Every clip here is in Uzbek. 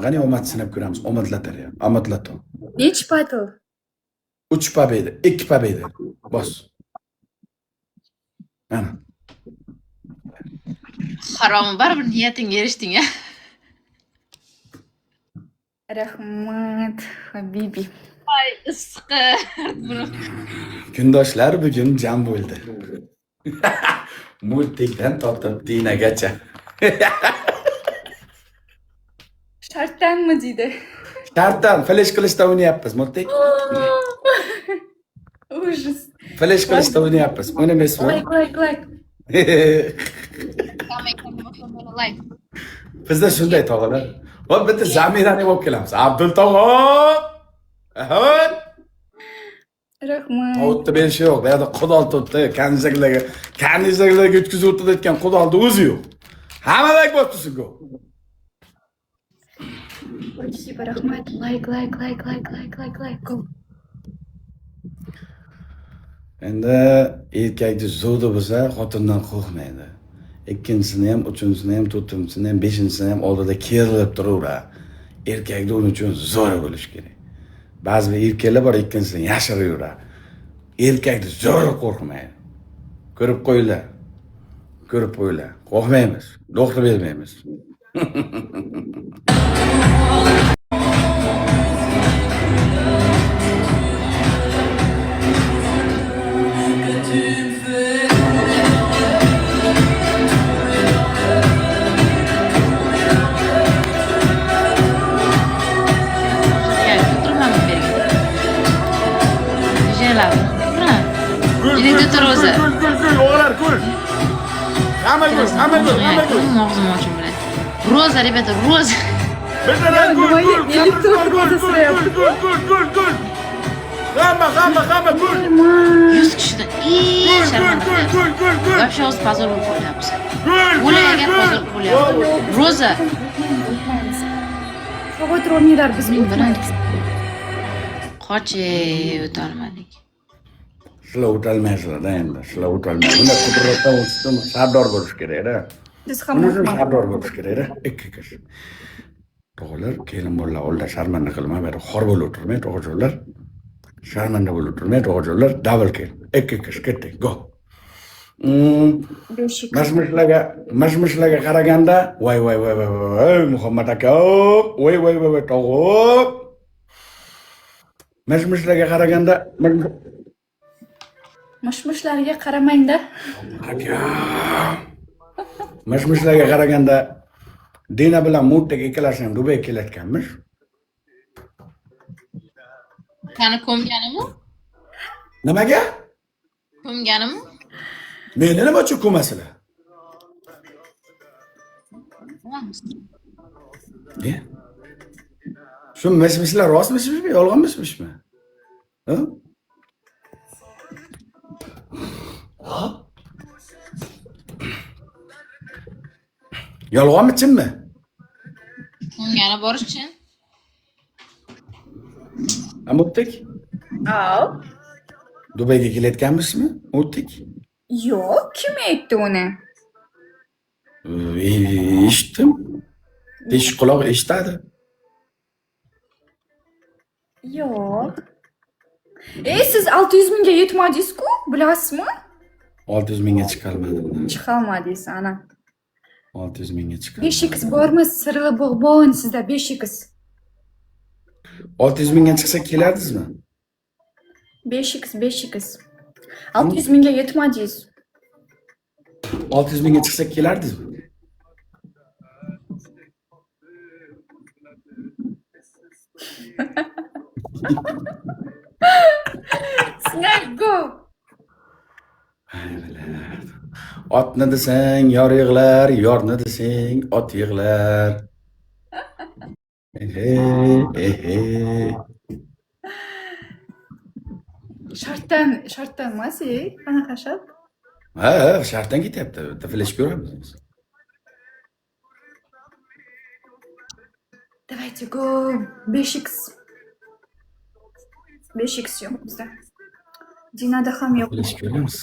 Qani omad sinab ko'ramiz. Omad lotereya. Omad loto. Nechi battle? 3 победа, 2 победа. Bos. Mana. Harom, baribir niyatingga erishding a. Rahmat, habibi. Ay, issiqi. Buni Kundoshlar bugun jam bo'ldi. Multikdan tortib Dinagacha. Shartdanmi deydi. Shartdan flash qilishda o'ynayapmiz, Multik. Ужас. Flash qilishda o'ynayapmiz. O'ynamaysizmi? Like, like, like. Like. Bizda shunday tog'alar. Va bitta Zamirani olib kelamiz. Abdul tog'a! Ahad! Rahmat. Tovutni berishi yo'q. Bu yerda qudol turibdi. Kanizaklarga, kanizaklarga o'tkazib o'tirayotgan qudolni o'zi yo'q. Hamma like bossin go. Спасибо, rahmat. Like, like, like, like, like, like, like. Go. Endi erkakni zo'ri bo'lsa, xotindan qo'rqmaydi. Ikkinchisini ham, uchinchisini ham, to'rtinchisini ham, beshinchisini ham oldida kerilib turaveradi. Erkakni uning uchun zo'ri bo'lishi kerak. Ba'zi bir erkaklar bor, ikkinchisini yashirib yuradi. Erkakni zo'ri qo'rqmaydi. Ko'rib qo'yinglar. Ko'rib qo'yinglar. Qo'rqmaymiz. Do'xtir bermaymiz. Ya, o'tirmadim bu yerga. Движение. Gul, Ilikda tur o'zi. Gul, gul, gul, o'g'lar, gul. Hamma gul, hamma gul, hamma gul. Og'zim ochib bilan. Roza, ребята, roza. Bizlar gul, Nima gul, ellik gul, gul, to'rt gul, so'rayapti. gul, gul, gul, gul. Hamma, hamma, hamma gul. 100 kishidan. Ii, Gul, gul, sharmanda. gul, gul, gul, gul. Вообще hozir позор bo'lib qolyapmiz. Gul, gul, O'lagan gul. позор bo'lyapti. Roza. O'tmaymiz. Xavotir olmanglar, biz Uning bilan o'tmaymiz. Qoch, ey, o'tolmadik. Sizlar o'tolmaysizlar endi, sizlar o'tolmaysiz. Bunda qudratdan o'tishdan sardor bo'lish kerak-da. Siz ham Buning uchun o'tmang. sardor bo'lish kerak-da. Ikki kishi. Tog'alar, kelin bolalar oldida sharmanda qilmay, bari xor bo'lib o'tirmay, tog'ajonlar. Sharmanda bo'lib o'tirmay, tog'ajonlar, double kill. Ikki kishi ketdik, go. Beshik. Mishmishlarga, mishmishlarga qaraganda, voy voy voy voy voy, Muhammad aka, voy voy voy voy tog'o. Mishmishlarga qaraganda, Mishmishlarga qaramangda. Aka. Mishmishlarga qaraganda Dina bilan Murtak ikkalasi ham Dubayga kelayotganmish. Sani ko'mganimi? Nimaga? Ko'mganimi? Meni nima uchun ko'masizlar? Bilamiz. Ne? Shu mishmishlar rost mishmishmi, yolg'on mishmishmi? Ha? Yolg'onmi, chinmi? Ko'mgani borish-chi. Murtak? Av. Dubayga kelayotganmishmi, Murtak? Yo'q, kim aytdi uni? Eshitdim. Teshik quloq eshitadi. Yo'q. Ey, siz 600 mingga yetmadingiz-ku, bilasizmi? 600 mingga chiqolmadim. Chiqolmadingiz, ana. 600 mingga chiqolmadim. 5x bormi? Sirli bog'bon sizda 5x. 600 mingga chiqsa kelardingizmi? 5x, 5x. 600 mingga yetmadingiz. 600 mingga chiqsa kelardingizmi? Snap go. Ay, bilat. Otni desang yor yig'lar, yorni desang ot yig'lar. Ehe, ehe. Shartdan, shartdan emas, ey. Qanaqa shart? Ha, ha, shartdan ketyapti. Bitta flash ko'ramiz. Давайте go. 5x. 5x yo'q bizda. Dinada ham yo'q. Flash ko'ramiz.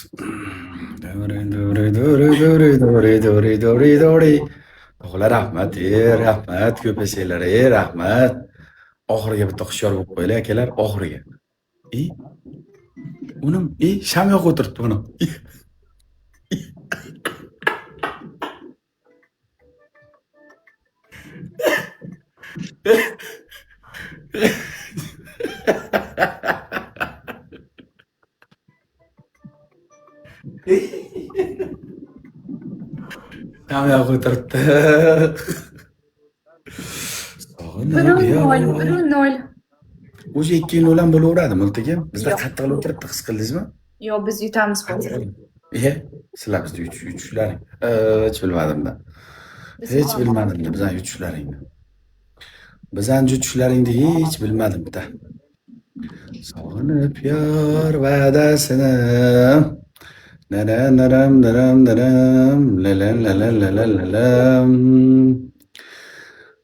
Dori, dori, dori, dori, dori, dori, dori, dori. O'g'lar rahmat, rahmat, ko'pasanglar, rahmat. Oxiriga bitta hushyor bo'lib qo'yinglar, akalar, oxiriga. Unim, sham yoqib o'tiribdi uni. Sham yoqib o'tiribdi. Bir nol, 1-0. O'zi 2-0 ham bo'laveradi, Multigim. Bizda Yo'q. qattiq o'tiribdi, his qildingizmi? Yo'q, biz yutamiz hozir. Sizlar bizni yutishlaring. Hech bilmadim-da. Hech bilmadim-da bizani yutishlaringni. Bizani yutishlaringni hech bilmadim-da. Sog'inib yor va'dasini. Naram naram naram naram la la la la la la la la.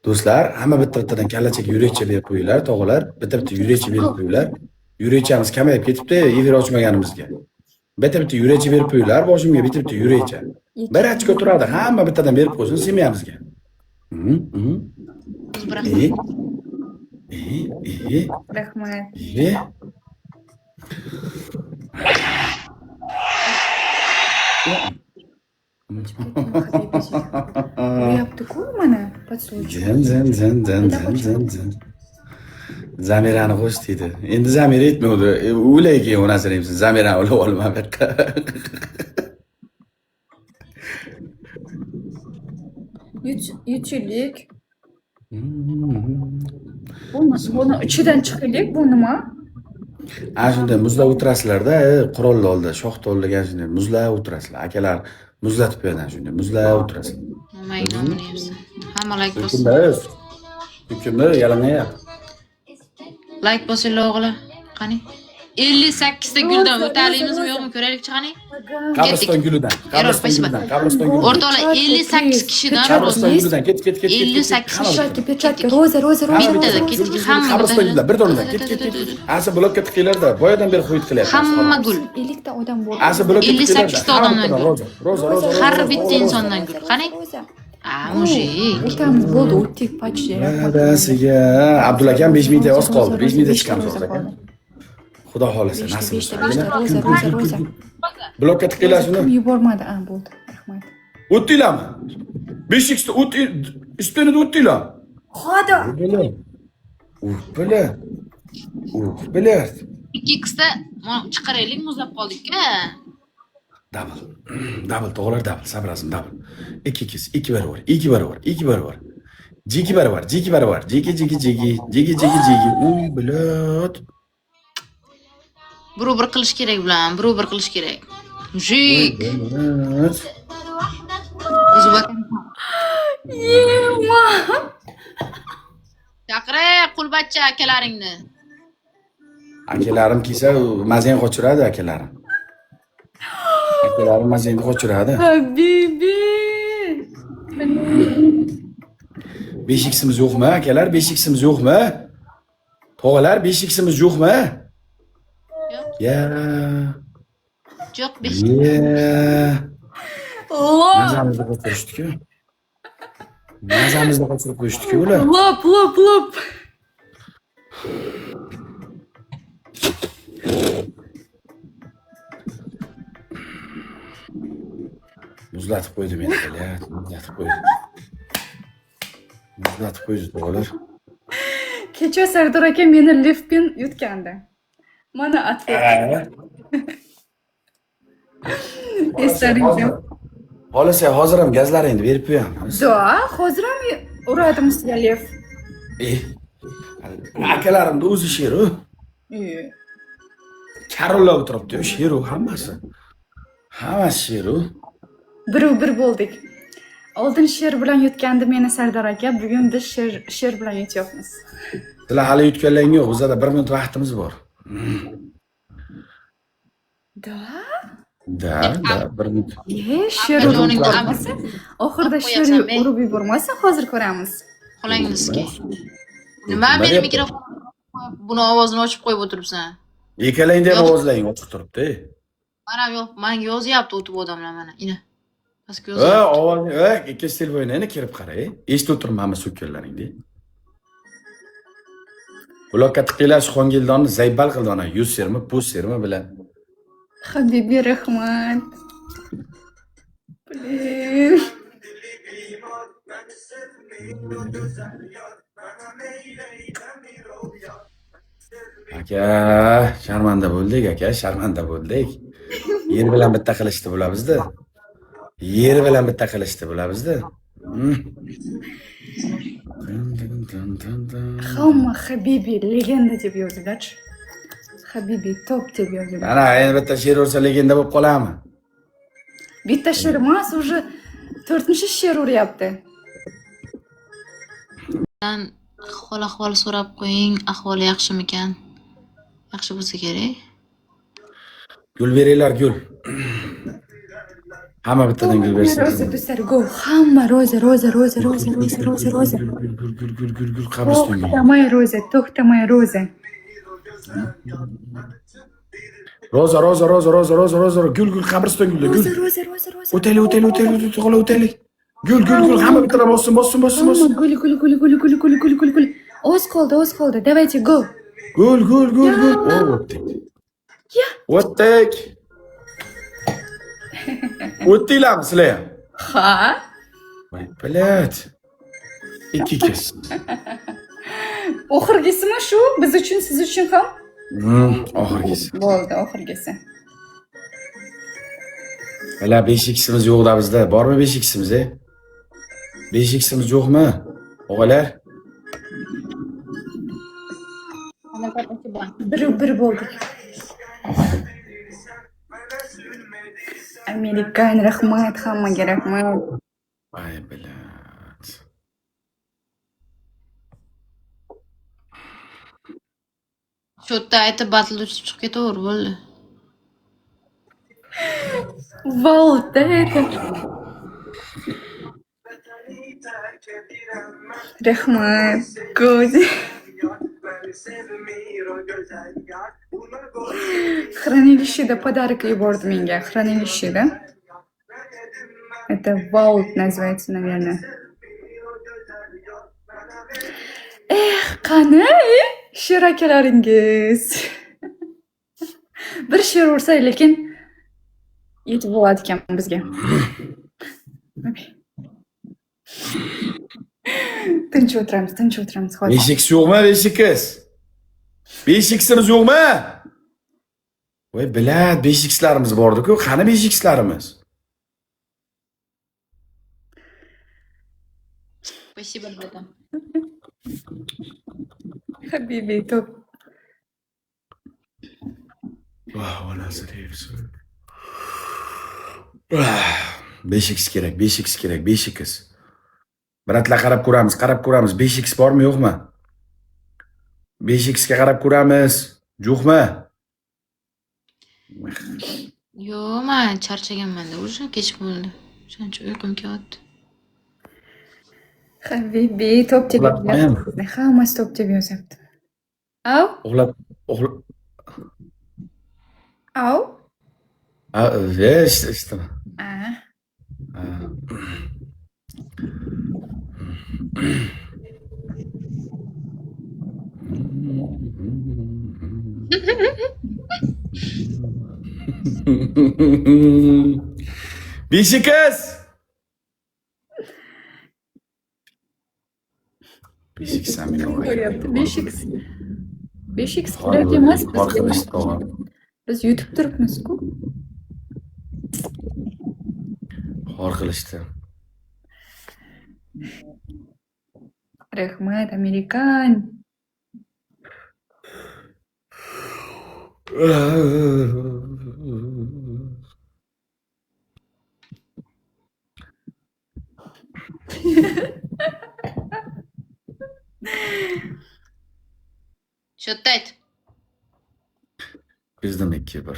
Do'stlar, hamma bitta-bittadan kallachaga yurakcha berib qo'yinglar, tog'alar. Bitta-bitta yurakcha berib qo'yinglar. Yurakchamiz kamayib ketibdi, efir ochmaganimizga. Bitta-bitta yurakcha berib qo'yinglar, boshimga bitta-bitta yurakcha. Bir ochko turadi, hamma bittadan berib qo'ysin semyamizga. Rahmat. Uryapti-ku mana подслушивать. Zen zen zen zen zen zen zen. Zamirani qo'sh deydi. Endi Zamira aytmadi. O'lay keyin onasini emsin. Zamirani ulab olma bu yoqqa. Yutchilik. Buni ichidan chiqaylik, bu nima? Ana shunday muzlab o'tirasizlarda, qurolni oldida, shoxni oldiga shunday muzlab o'tirasizlar. Akalar muzlatib qo'yadi shunday, muzlab o'tirasizlar. Nimaga nomini yeyapsan? Hamma layk bossin. Hukmda, yalangoyoq. Layk bosinglar o'g'lar. Qani? 58 ta guldan o'talimizmi yo'qmi ko'raylikchi qani? Qabriston gulidan, qabriston gulidan, qabriston gulidan. O'rtoqlar 58 kishidan Qabriston gulidan ket ket ket. 58 kishi. Перчатки, перчатки, roza, roza, roza. Bittada ketdik hamma. Qabriston gulidan bir donadan ket ket ket. Asa blokka tiqinglarda, boyadan beri xuyt qilyapmiz. Hamma gul. 50 ta odam bor. Asa blokka 58 ta odamdan gul. Roza, roza, roza. Har bitta insondan gul. Qani? A, mujik. O'tamiz, bo'ldi, o'tdik, почти. Dadasiga Abdulla akam 5000 ta oz qoldi. 5000 ta chiqamiz hozir aka. Xudo xolasa nasib Beshta, bo'lsa. beshta, roza, roza, roza. Blokka tiqinglar shuni. Kim yubormadi? A, bo'ldi. Rahmat. O'tdinglarmi? 5 x o't ispenida o'tdinglar. Xoda. Uf, bila. Uf, bila. 2 x ta chiqaraylik, muzlab qoldik-a. Double. Double to'g'rilar double, sabrazim double. 2 x 2 barobar, 2 barobar, 2 barobar. 2 barobar, 2 barobar, 2 2 2 2 2 2 2. Uy, bilat. Bir qilish kerak bilan, bir qilish kerak. Mujik. O'zi Yema. Chaqir qulbachcha akalaringni. Akalarim kelsa, mazang qochiradi akalarim. Akalarim mazangni qochiradi. Habibi. 5 x'imiz yo'qmi akalar? 5 x'imiz yo'qmi? Tog'alar 5 x'imiz yo'qmi? Yo'q. Ya. Yo'q, 5. Ya. Lop, Mazamizni qochirishdi-ku. Mazamizni qochirib qo'yishdi-ku ular. lop, lop, lop. Muzlatib qo'ydi meni, блядь, muzlatib qo'ydi. Muzlatib qo'ydi tog'alar. Kecha Sardor aka meni liftpin yutgandi. Mana ответ. Eslaringga. Xohlasa hozir ham gazlaringni berib qo'yamiz. Да, hozir ham uradim sizga лев. Akalarimni o'zi sheru. Karollab o'tiribdi-yu, sheru hammasi. Hammasi sheru. 1-1 bo'ldik. Oldin sher bilan yutgandi meni Sardor aka, bugun biz sher bilan yutyapmiz. Sizlar hali yutganlaring yo'q, bizada 1 minut vaqtimiz bor. Да? Да, да, 1 minut. Sher urib yubormasa, oxirida sher urib yubormasa, hozir ko'ramiz. Qo'lingizga. Nima meni mikrofon buni ovozini ochib qo'yib o'tiribsan? Ikkalangda ham ovozlaring ochiq turibdi. Mana yo'q, menga yozyapti o'tib odamlar mana. Ina. Pastga O, yozyapti. ovoz, ikkinchi telefoningni kirib qara, eshitib o'tiribmanmi so'kkanlaringni. Blokka tiqinglar, Xongildonni zaybal qildi ona, yuz sermi, pus sermi bilan. Habibi, rahmat. Блин. Aka, sharmanda bo'ldik, aka, sharmanda bo'ldik. Yer bilan bitta qilishdi bular bizni. Yer bilan bitta qilishdi bular bizni. Hamma Habibi legenda deb yozdilar. Habibi top deb yozdilar. Mana endi bitta she'r ursa legenda bo'lib qoladimi? Bitta she'r emas, уже to'rtinchi she'r uryapti. Dan hol ahvol so'rab qo'ying, ahvoli yaxshimikan? Yaxshi bo'lsa kerak. Gul beringlar, gul. Hamma bittadan gul bersin. Roza do'stlar, go. Hamma roza, roza, roza, roza, roza, roza, roza. Gul, gul, gul, gul, gul, gul, qabristonga. To'xtamay roza, to'xtamay roza. Roza, roza, roza, roza, roza, roza, gul, gul, qabriston gulda, gul. Roza, roza, roza, roza. O'taylik, o'taylik, o'taylik, o'taylik, xola, o'taylik. Gul, gul, gul, hamma bittadan bossin, bossin, bossin, Hamma bossin. gul, gul, gul, gul, gul, gul, gul, gul, gul. Oz qoldi, oz qoldi. Давайте go. Gul, gul, gul, gul. O, o'tdik. O'tdik. O'tdinglarmi sizlar ham? Ha? Voy, блядь. Ikki kez. Oxirgisimi shu? Biz uchun, siz uchun ham? Oxirgisi. Bo'ldi, oxirgisi. Hali 5 x'imiz yo'q-da bizda. Bormi 5 x'imiz, e? 5 x'imiz yo'qmi? O'g'illar? Bir bo'ldik. Amerikan, rahmat hammaga, rahmat. Ay, блядь. Shu yerda aytib battle uchib chiqib ketaver, bo'ldi. Вот это. Rahmat. Go'zi. Хранилище da подарок yubordi menga. Хранилище da. Это vault называется, наверное. Eh, qani? She'r akalaringiz. Bir she'r ursa, lekin yetib bo'ladi ekan bizga. Tinch o'tiramiz, tinch o'tiramiz hozir. 5 x yo'qmi? 5 x. 5 x'imiz yo'qmi? Voy, блядь, 5 x'larimiz bordi-ku. Qani 5 x'larimiz? Спасибо, братан. Habibi, top. Voh, onasi deyapsiz. 5 x kerak, 5 x kerak, 5 x. Bratlar, qarab ko'ramiz, qarab ko'ramiz. 5 x bormi, yo'qmi? 5 x ga qarab ko'ramiz. Yo'qmi? Yo'q, man charchaganman-da, уже kech bo'ldi. O'shaning uchun uyqum kelyapti. Habibi, top deb Uxlab qo'yaymi? yozyapti. Hammasi top deb yozyapti. Av? Uxlab, uxlab. Av? Ha, eshitdim. A. Ha. Besh x. Besh x ham yo'q. Qo'yapti 5x. 5x kerak emas bizga. Biz yutib turibmiz-ku. Xor qilishdi. Rahmat, amerikan. Shu yerda ayt. Bizdan 2-1.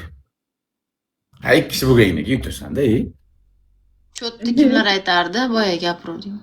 Ha, ikki kishi bo'lgandan keyin yutasan-da, ey. Shu yerda kimlar aytardi? Boya gapiruvding.